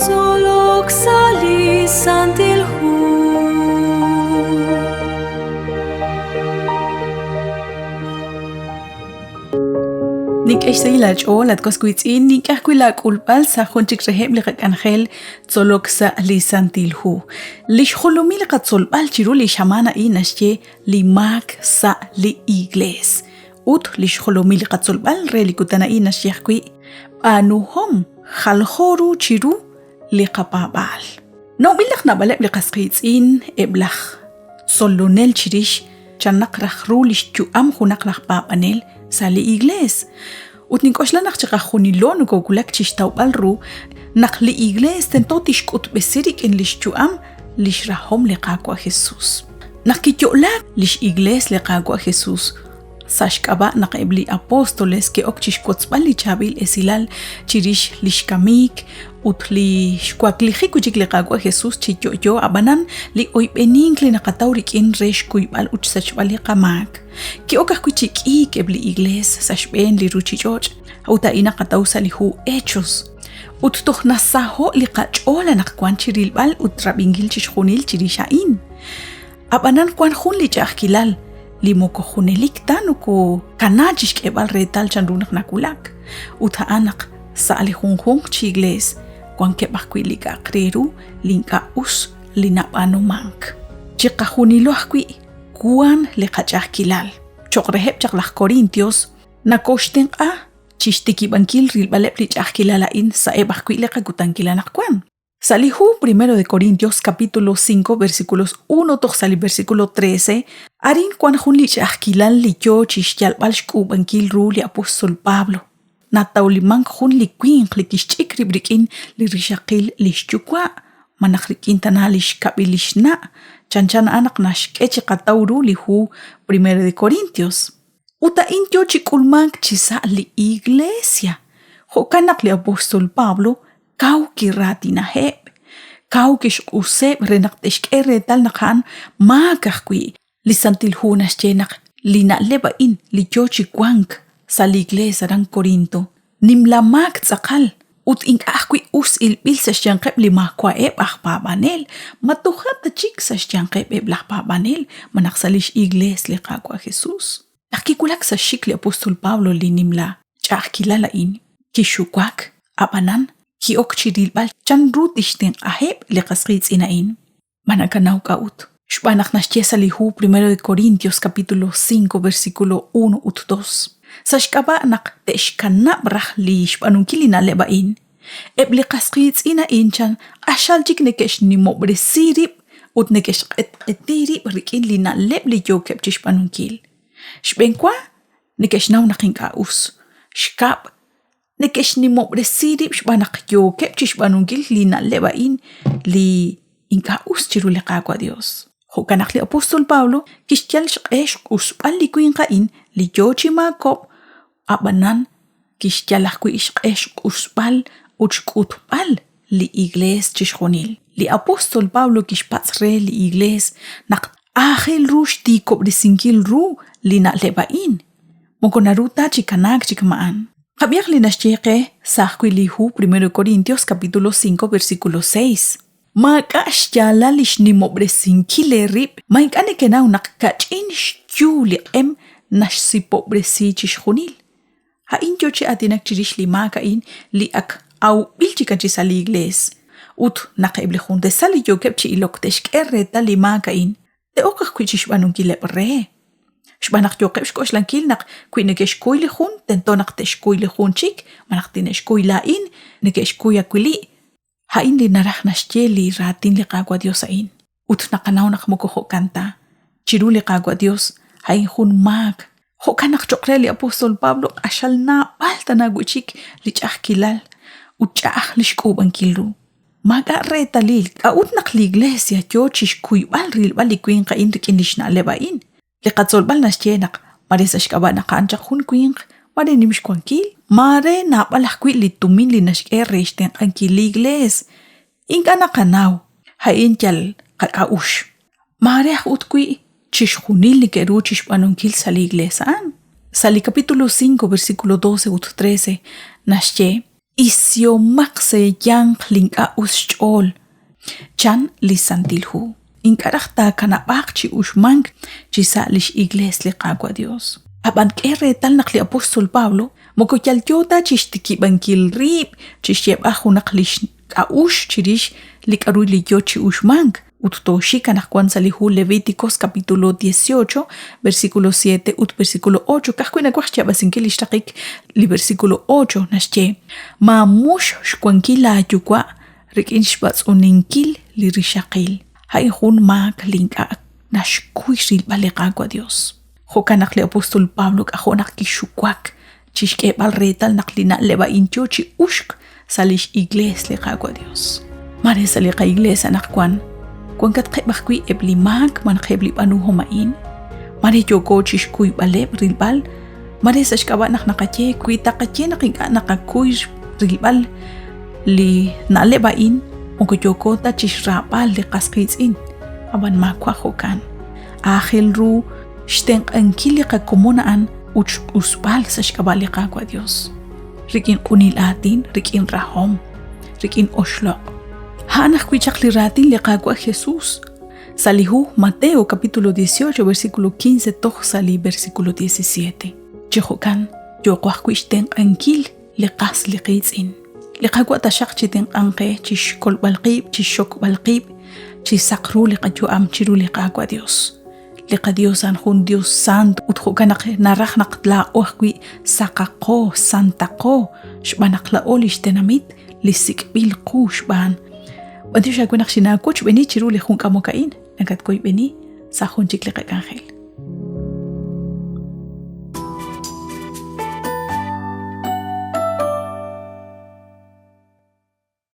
Tzolok sa' li Santil Hu. Nink'e xsahil aach'ool, at was wiitz'in, nink'e ajwi' laak'ulb'al sa' jun chik reheb' li qak'anjel tzolok sa' li Santil Hu. Li xjolomil li qatzolb'al chiru li xamaan a'in naxye li maak sa' li Iglees. Ut li xjolomil li qatzolb'al re li kutan a'in naxye ajwi' b'aanuhom jaljo ru chiru li qapaab'aal. Nawb'il naq naab'aleb' li qas qiitz'in eb' laj tzolonel chirix chanaq raj ru li xyu'am junaq laj paab'anel sa' li Iglees. Ut nink'oxla naq chiqajunilo nokowulak chixtawb'al ru naq li Iglees tento tixk'utb'esi rik'in lix yu'am lix rahom li Qaawa' Jesus. Naq kiyo'laak lix Iglees li Qaawa' Jesus, sa' xk'ab'a' naq eb' li apóstoles ke'ok chixwotzb'al li chaab'il esilal chirix lix kamik ut li xwaklijik wi' chik li Qaawa' Jesus chi yo'yo, a'b'anan li oyb'enink li naqataw rik'in re xkuyb'al ut xsachb'al li qamaak. Ki'ok ajwi' chi k'iik eb' li iglees sa' xb'een li ruchich'och', a'ut a'in naqataw sa' li hu Hechos. Ut toj nasaho' li qach'ool anaqwan chi rilb'al ut rab'inkil chixjunil chirix a'in. Ab'anan wank jun li ch'a'ajkilal li moko junelik ta nokokana chi xk'eb'al reetal chanru naq nawulak, ut a'an naq sa' li junjunq chi iglees wankeb' ajwi' li k'a'aq re ru li ink'a' us li nab'aanumank. Chiqajunilo ajwi' wank li qach'a'ajkilal. Cho'q reheb' chaq laj Corintios, nakooxtenq'a chi xtikib'ankil rilb'aleb' li ch'a'ajkilal a'in sa'eb' ajwi' li qakutankil anaqwan. Sa' li hu Primero de Corintios capítulo 5 versículos 1 toj sa' li versículo 13, arin wank jun li ch'a'ajkilal li yoo chi xyalb'al xk'uub'ankil ru li apóstol Pablo. Natawlimank jun li winq li kixch'ik rib' rik'in li rixaqil li xyuwa' malaj rik'in tana li xkab'il li xna', chanchan a'an naq naxk'e chi qataw ru li hu Primero de Corintios. Ut a'in yoo chi k'ulmank chisa' li iglesia. Jo'kan naq li apóstol Pablo kaw kiraatinaheb', kaw kixq'useb' re naq te'xk'e reetal naq a'an maak ajwi'. Li Santil Hu naxye naq li na'leb' a'in li yoo chi wank sa' li iglees aran Corinto, nimla maak tz'aqal ut ink'a' ajwi' us ilb'il sa' xyanqeb' li maawa'eb' aj paab'anel, ma toja' ta chik sa' xyanqeb' eb' laj paab'anel malaj sa' lix iglees li Qaawa' Jesus. Naq kiwulak sa' xxik li apóstol Pablo li nimla ch'a'ajkilal a'in, kixuwak, ab'anan ki'ok chi rilb'al chanru tixtenq'aheb' li qas qiitz'in a'in. Ma nakanaw k'a'ut? Xb'aan naq naxye sa' li hu Primero de Corintios capítulo 5 versículo 1 ut 2. Sa' xk'ab'a' naq te'xkanab' raj li xb'aanunkil li na'leb' a'in, eb' li qas qiitz'in a'in chan q'axal chik neke'xnimob'resi rib' ut neke'xq'etq'eti rib' rik'in li na'leb' li yookeb' chi xb'aanunkil. Xb'eenwa, neke'xnaw naq ink'a' us. Xkab', neke'xnimob'resi rib' xb'aan naq yookeb' chi xb'aanunkil li na'leb' a'in li ink'a' us chiru li Qaawa' Dios. Jo'kan naq li apóstol Pablo kixyal xq'e xq'usb'al li winq a'in li yoo chi maakob'k, ab'anan kixyal ajwi' xq'e xq'usb'al ut xk'utb'al li Iglees chixjunil. Li apóstol Pablo kixpatz' re li Iglees naq aajel ru xtiikob'resinkil ru li na'leb' a'in. Moko naru ta chi kanaak chi kama'an. Qab'ihaq li naxye qe sa' ajwi' li hu Primero Corintios capítulo 5 versículo 6. Maak'a' xyaalal li xnimob'resinkil eerib', ma ink'a' nekenaw naq kach'in xyu li q'em naxsipob'resi chixjunil. A'in yo chi aatinak chirix li maak a'in li ak awb'il chikan chi sa' li Iglees. Ut naq eb' li jun tasal li yookeb' chi ilok te'xk'e reetal li maak a'in, te'ok ajwi' chi xb'aanunkileb' re. Xb'aan naq yooqeb' xk'oxlankil naq wi neke'xkuy li jun, tento naq te'xkuy li jun chik, malaj tine'xkuy laa'in, neke'xkuy awili'. A'in li naraj naxye li raatin li Qaawa' Dios a'in. Ut naqanaw naq moko jo'kan ta. Chiru li Qaawa' Dios, a'in jun maak. Jo'kan naq cho'q re li apóstol Pablo q'axal naab'al tana wi' chik li ch'a'ajkilal ut ch'a'aj li xk'uub'ankil ru. Maak'a' reetalil k'a'ut naq li Iglesia yoo chixkuyb'al rilb'al li winq a'in rik'in lix na'leb' a'in. Li qatzolb'al naxye naq mare sa' xk'ab'a' naq a'an chaq jun winq, mare nim xwankil, maare naab'al ajwi' li tumin li naxk'e re xtenq'ankil li Iglees. Ink'a' naqanaw, a'in yal qak'a'uxl. Maare aj ut wi' chixjunil neke'ru chixb'aanunkil sa' li iglees a'an. Sa' li capítulo 5, versículo 12 ut 13, naxye, Isihomaq sa' eeyanq li ink'a' us xch'ool, chan li Santil Hu. Ink'a' raj taakanab'aaq chi uxmank chi sa' lix Iglees li Qaawa' Dios. Ab'an k'e reetal naq li apóstol Pablo moko yal yoo ta chixtikib'ankil rib' chixyeeb'al junaq lix k'a'uxl chirix li k'a'ru li yoo chi uxmank, ut tooxik anaqwan sa' li hu Levíticos capítulo 18, versículo 7 ut versículo 8, ka'ajwi' nawaj xyaab'asinkil lix raqik li versículo 8 naxye, Maamux xwankil laayuwa' rik'in xb'atz'uninkil li rixaqil. A'in jun maak li ink'a' naxkuy rilb'al li Qaawa' Dios. Jo'kan naq li apóstol Pablo k'ajo' naq kixuwak chi xk'eeb'al reetal naq li na'leb' a'in yoo chi uxk sa' lix iglees li Qaawa' Dios. Mare sa' li qaiglees anaqwan wankatqeb' ajwi' eb' li maak malaj eb' li b'aanuhom a'in. Mare yooko chixkuyb'aleb' rilb'al, mare sa' xk'ab'a' naq naqaye wi taqaye naq ink'a' naqakuy rilb'al li na'leb' a'in moko yooko ta chixraab'al li qas qiitz'in. Ab'an maawa' jo'kan. Aajel ru xtenq'ankil li qakomon a'an ut xq'usb'al sa' xk'ab'a' li Qaawa' Dios. Rik'in q'unil aatin, rik'in rahom, rik'in oxloq'. A'an ajwi' chaq li raatin li Qaawa' Jesus sa' li hu Mateo capítulo 18 versículo 15 toj sa' li versículo 17. Chi jo'kan, yooqo ajwi' xtenq'ankil li qas li qiitz'in. Li Qaawa' taxaq chi tenq'anq qe chi xkolb'al qib', chi xxokb'al qib', chi saq ru li qayu'am chiru li Qaawa' Dios. Li qaDios a'an jun Dios sant ut jo'kan naq naraj naq laa'o ajwi' saqaqo, santaqo, xb'aan naq laa'o lix tenamit li sik'b'il qu xb'aan. B'antiox aawe naq xinaawochb'eeni chiru li jun k'amok a'in, nakatwoyb'eni sa' jun chik li qak'anjel.